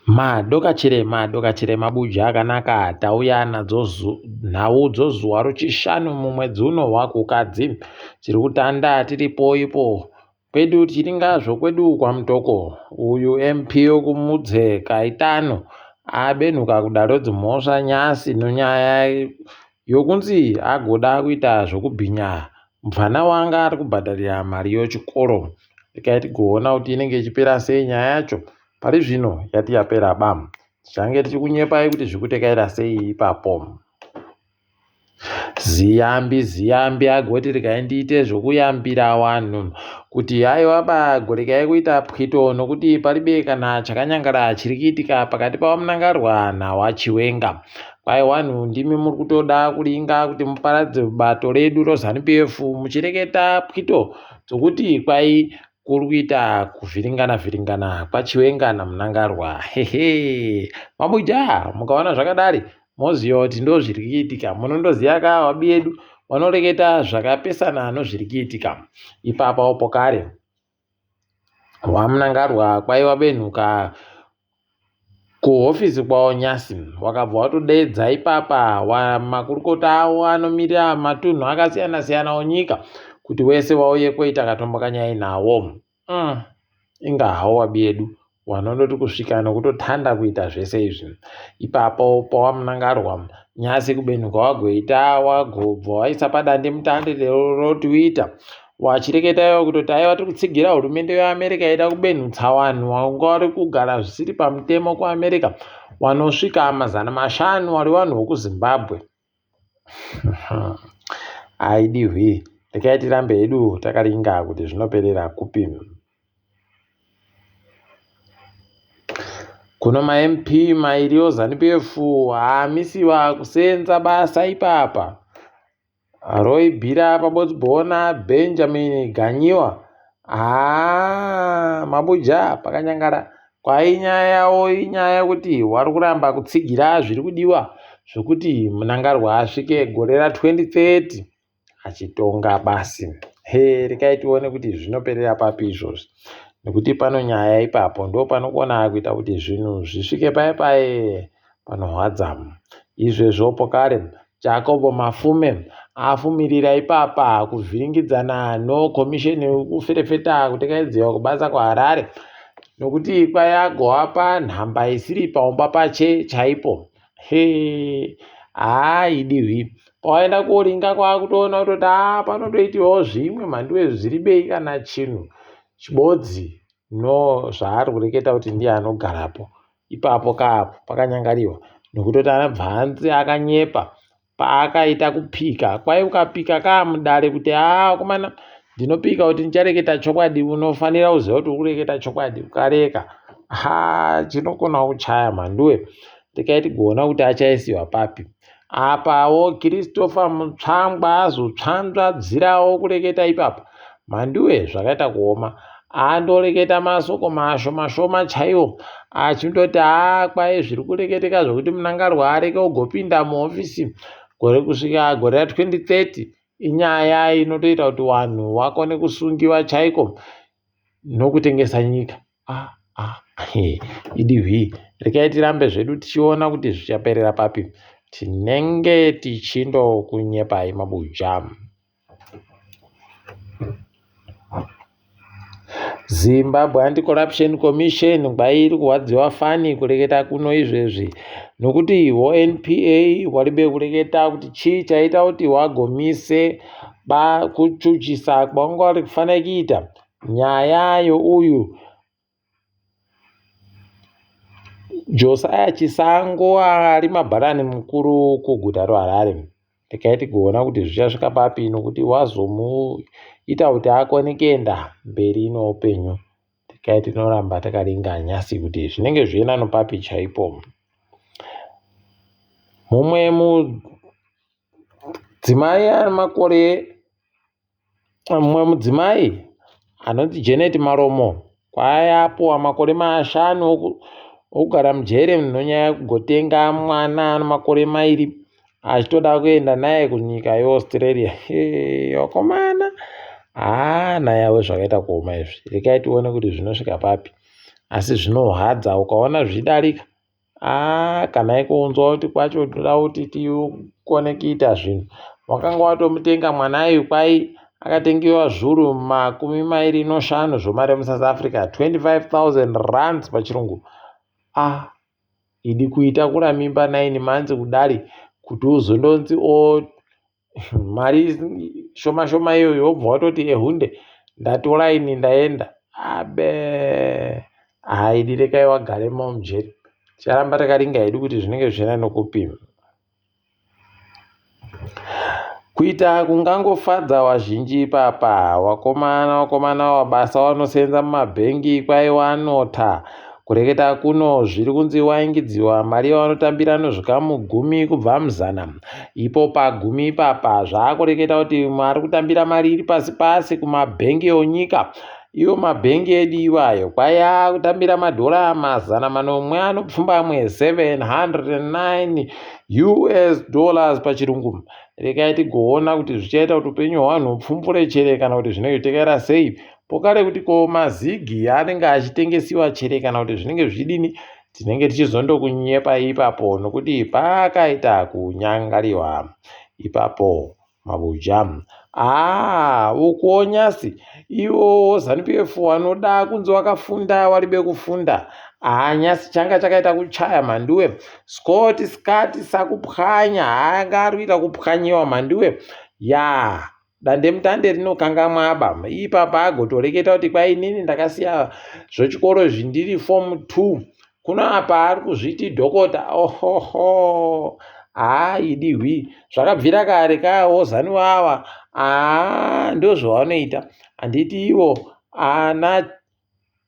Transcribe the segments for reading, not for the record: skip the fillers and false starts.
Madokachire madokachire mabuja akanaka tauya nadzo nhau dzozuva rochishanu mumwedzi uno waKukadzi. Tiri kutanda tiripo ipo kwedu tichiringa zvokwedu kwaMutoko. Uyu MP wekumudze Kaitano abenhuka kudare dzimhosva nyasi nenyaya yokunzi agoda kuita zvokubhinya mubvana wanga ari kubhadharira mari yochikoro. Regai tigoona kuti inenge ichipera sei nyaya yacho. Pari zvino yati yapera ba. Tichange tichikunyepai kuti zvikutekaira sei ipapo. Ziyambi ziyambi agoti regai ndiite zvokuyambira wanhu kuti haiwa ba gorekai kuita pwito nokuti paribe kana chakanyangara chiri kuitika pakati paVaMnangarwa naVaChiwenga. Kwai wanhu ndimi muri kutoda kuringa kuti muparadze bato redu reZanu PF muchireketa pwito dzokuti kwai kuri kuita kuvhiringana vhiringana kwaChiwenga naMnangarwa. Hehe mabuja mukaona zvakadari moziva kuti ndozviri kuitika munondoziva ka vabi yedu vanoreketa zvakapesana nozviri kuitika ipapawo pokare wamunangarwa kwaiva benhuka kuhofisi kwavo nyasi wakabva watodeedza ipapa makurukota avo anomirira matunhu akasiyana siyana onyika kuti wese wauye koita katombo kanyai nawo mm. Inga hawo wabiyedu wanondoti kusvika nokutotanda kuita zvese izvi. Ipapo pawamunangarwa nyasi kubenhuka wagoita wagobva waisa padande mutande roTwitter wachireketa iwo kutoti aiwa tiri kutsigira hurumende yeAmerica ida kubenhutsa vanhu vanga vari kugara zvisiri pamutemo kuAmerica vanosvika 500 vari vanhu vokuZimbabwe. Haidihwi rekai tirambe hedu takaringa kuti zvinoperera kupi. Kuno maMP mairi oZanu PF haamisiwa kusenza basa ipapa. Roy Bhira paBotsibona Benjamin Ganyiwa haa mabuja pakanyangara kwai nyaya yawo inyaya yekuti wari kuramba kutsigira zviri kudiwa zvekuti Mnangarwa asvike gore ra 2030 achitonga basi he rekai tione kuti zvinoperera papi izvozvi nekuti pano nyaya ipapo ndo panokona kuita kuti zvinhu zvisvike paye paye panorwadza izvezvo pokare Jacob Mafume afumirira ipapa kuvhiringidzana nokomisheni yekuferefeta kutekaidziwa kubasa kuHarare nokuti kwai agoapa nhamba isiri paumba pache chaipo he haa idihwi pawaenda koringa kwakutoona kutoti haa panotoitiwawo zvimwe mhanduwe zviri bei kana chinhu chibodzi no zvaari kureketa kuti ndiye anogarapo ipapo kaapo pakanyangariwa nokutoti anobva hanzi akanyepa paakaita kupika kwai ukapika kaa mudare kuti haa akomana ndinopika kuti ndichareketa chokwadi unofanira kuziva kuti ukureketa chokwadi ukareka ha chinokona kuchaya mhanduwe rekai tigoona kuti achaisiwa papi Apawo Christopher Mutsvangwa azotsvanzvadzirawo kureketa ipapa. Mhanduwe zvakaita kuoma. Andoreketa masoko mashoma shoma chaiwo achindoti haa kwai zviri kureketeka zvekuti Mnangarwa areke kugopinda muhofisi gore kusvika gore ra 2030 inyaya inotoita kuti vanhu vakone kusungiwa chaiko nokutengesa nyika. Ah, ah, idi hwii rekai tirambe zvedu tichiona kuti zvichaperera papi tinenge tichindokunyepai mabuja Zimbabwe Anti-Corruption Commission kwairi kurwadziwa fani kureketa kuno izvezvi nokuti voNPA waribe kureketa kuti chii chaita kuti wagomise kuchuchisa kwanga vari kufanira kuita Nyaya youyu Josiah Chisango ari mabharani mukuru kuguta roHarare. Regai tigoona kuti zvichasvika papi nokuti wazomuita kuti akone kuenda mberi noupenyu. Regai tinoramba takaringa nhasi kuti zvinenge zvichienda nopapi chaipo. Mumwe mudzimai ane makore Mumwe mudzimai anonzi Janet Maromo kwaye apuwa makore mashanu okugara mujere nenyaya yekugotenga mwana ane makore mairi achitoda kuenda naye kunyika yeAustralia. Hee vakomana haa nhai yavo zvakaita kuoma izvi. Regai tione kuti zvinosvika papi. Asi zvinohadza ukaona zvichidarika aa kana ikuunzwa kuti kwacho toda kuti tikone kuita zvinhu. Wakanga watomutenga mwana ayu kwai akatengewa zvuru 25 zvomari yemuSouth Africa 25,000 rands pachirungu. Ah idi kuitakura mimba 9 months kudari kuti uzondonzi o mari shoma shoma iyoyo wobva watoti ehunde ndatora ini ndaenda abe haidi rekai wagaremo mujeri ticharamba takaringa hedu kuti zvinenge zvichienda nokupi Kuita kungangofadza wazhinji ipapa wakomana wakomana wabasa wanosenza mumabhengi kwai wanota kureketa kuno zviri kunzi waingidziwa mari yawanotambira nozvikamu gumi kubva muzana ipo pagumi ipapa zvaakureketa kuti ari kutambira mari iri pasi pasi kumabhengi onyika Iwo mabhengi edu iwayo kwai akutambira madhora 700 anopfumbamwe 709 US dollars pachirungu. Rekai tigoona kuti zvichaita kuti upenyu hwevanhu hupfumbure chere kana kuti zvinoitekaira sei. Pokare kuti ko mazigi anenge achitengesiwa chere kana kuti zvinenge zvichidini tinenge tichizondokunyepa ipapo nokuti pakaita kunyangariwa ipapo. Mabuja. Haa ukuwo nyasi iwo Zanu PF wanoda kunzi wakafunda waribe kufunda. Haa nyasi changa chakaita kuchaya mhanduwe. Scott Scott sakupwanya anga ari kuita kupwanyiwa mhanduwe. Yaa dandemutande rinokangamwa ba ipapa agotoreketa kuti kwai inini ndakasiya zvechikoro izvi ndiri form 2 Kuno apa ari kuzviti dhokota ohoho haa idi hwi zvakabvira kare kawo zanu ava haa ndozvavanoita handiti ivo ana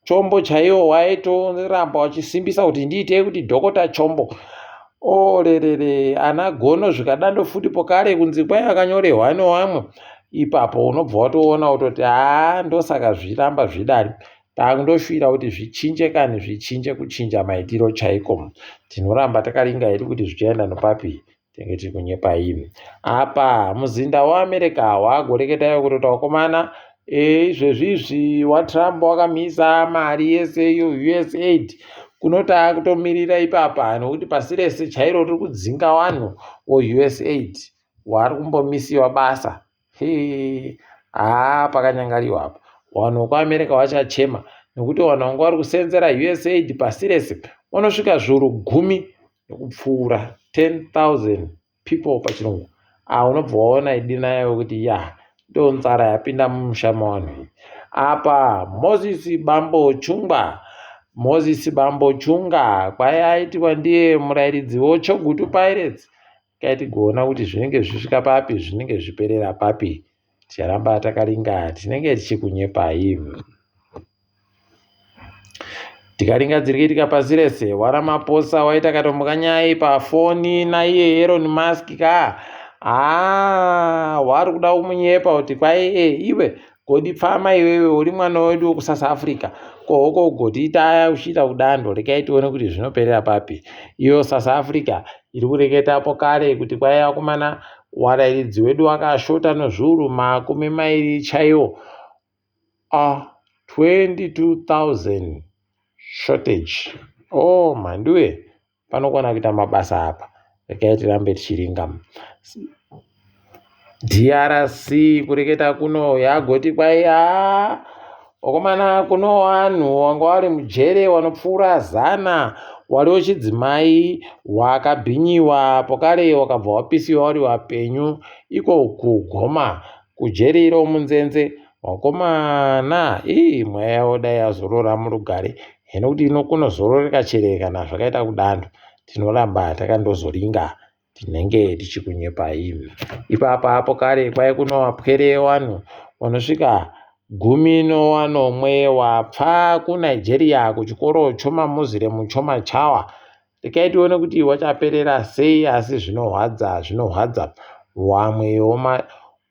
chombo chaiwo waitoramba wachisimbisa kuti ndiitei kuti dhokota chombo orerere ana gono zvikadando futi pokare kunzi kwai akanyorehwa newamwe ipapo unobva watoona kutoti haa ndosaka zviramba zvidari Takundoshuvira kuti zvichinje kani zvichinje kuchinja maitiro chaiko. Tinoramba takaringa hedu kuti zvichaenda nopapi tenge tiri kunyepai. Apa muzinda weAmerica wagoreketayo kutoti vakomana izvezvi izvi waTrump wakamisa mari yese iyo USAID kuno taakutomirira ipapa nokuti pasi rese chairo riri kudzinga vanhu voUSAID wari kumbomisiwa basa Hee, haa pakanyangariwa apa. Vanhu vekuAmerica vachachema nekuti vanhu vanga vari kusenzera USAID pasi rese vanosvika zviuru gumi nekupfuura 10,000 people pachirungu. Ah, unobva waona idi nayo kuti ya ndo nzara yapinda mumusha mavanhu iyi. Apa Moses Bambo Chungwa Moses Bambo Chunga kwai aitiwa ndiye murairidzi weChogutu Pirates Regai tigoona kuti zvinenge zvisvika papi, zvinenge zviperera papi. Ticharamba takaringa, tinenge tichikunyepai. Tikaringa dziri kuitika pasi rese, waRamaphosa waita katombokanyai pafoni naiye Elon Musk ka. Haa, wari kuda kumunyepa kuti kwai e, iwe Godi pfama iwewe uri mwana wedu wekuSouth Africa ko hoko ugotiita uchiita kudando rekai tione kuti zvinoperera papi iyo South Africa iri kureketapo kare kuti kwai akomana warairidzi wedu wakashota nozviuru 20 chaiwo a 22000 shortage oh mhanduwe panokwana kuita mabasa apa regai tirambe tichiringa DRC kureketa kuno yagoti kwai haa wakomana kuno vanhu wanga wari mujere wanopfuura zana wari wechidzimai wakabhinyiwa pokare wakabva wapisiwa wari wapenyu iko kugoma kujeri iro munzenze Vakomana ii mweya yavo dai yazorora murugare hino kuti ino kunozororeka chere kana zvakaita kudando tinoramba takandozoringa tinenge tichikunyepai ipapa apo kare kwai kunowapwere wanhu wanosvika gumi nowanomwe wapfa kuNigeria kuchikoro chomaMuslim chomachawa rekai tione kuti wachaperera sei asi zvinohwadza zvinohwadza wamwe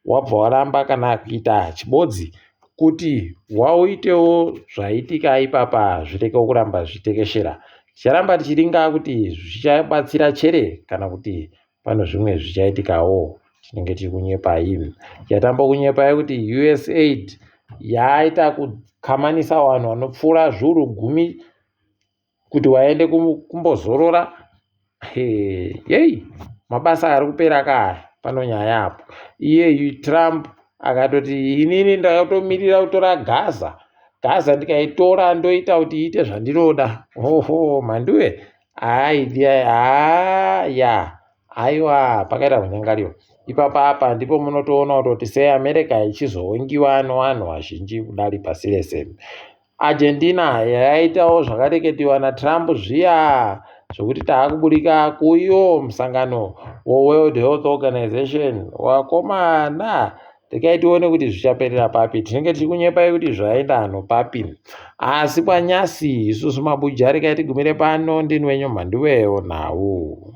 wabva waramba kana kuita chibodzi kuti wauitewo zvaitika ipapa zvireke kuramba zvichitekeshera. Ticharamba tichiringa kuti zvichabatsira chere kana kuti pano zvimwe zvichaitikawo tinenge tiri kunyepai. Chatamba kunyepai kuti USAID yaita kukamanisa vanhu vanopfuura zviuru gumi. kuti waende kumbozorora. Yei, mabasa ari kupera kaya, pano nyaya apo. Iyeyu Trump akatoti inini ndakatomirira kutora Gaza, Gaza ndikaitora ndoita kuti iite zvandinoda. Hoho mhanduwe, haya aiwa, pakaita kunyangariwa ipapa. Apa ndipo munotoona kutoti sei America ichizoongiwa nevanhu vazhinji kudari pasi rese. Argentina yaitawo zvakareketiwa naTrump zviya zvokuti taakuburika kuiwo musangano weWorld Health Organization. Wakomana, rekai tione kuti zvichaperera papi. Tinenge tiri kunyepai kuti zvaenda nopapi, asi kwanyasi isusu mabuja, rekai tigumire pano. Ndini wenyu Mhanduwewo nhau.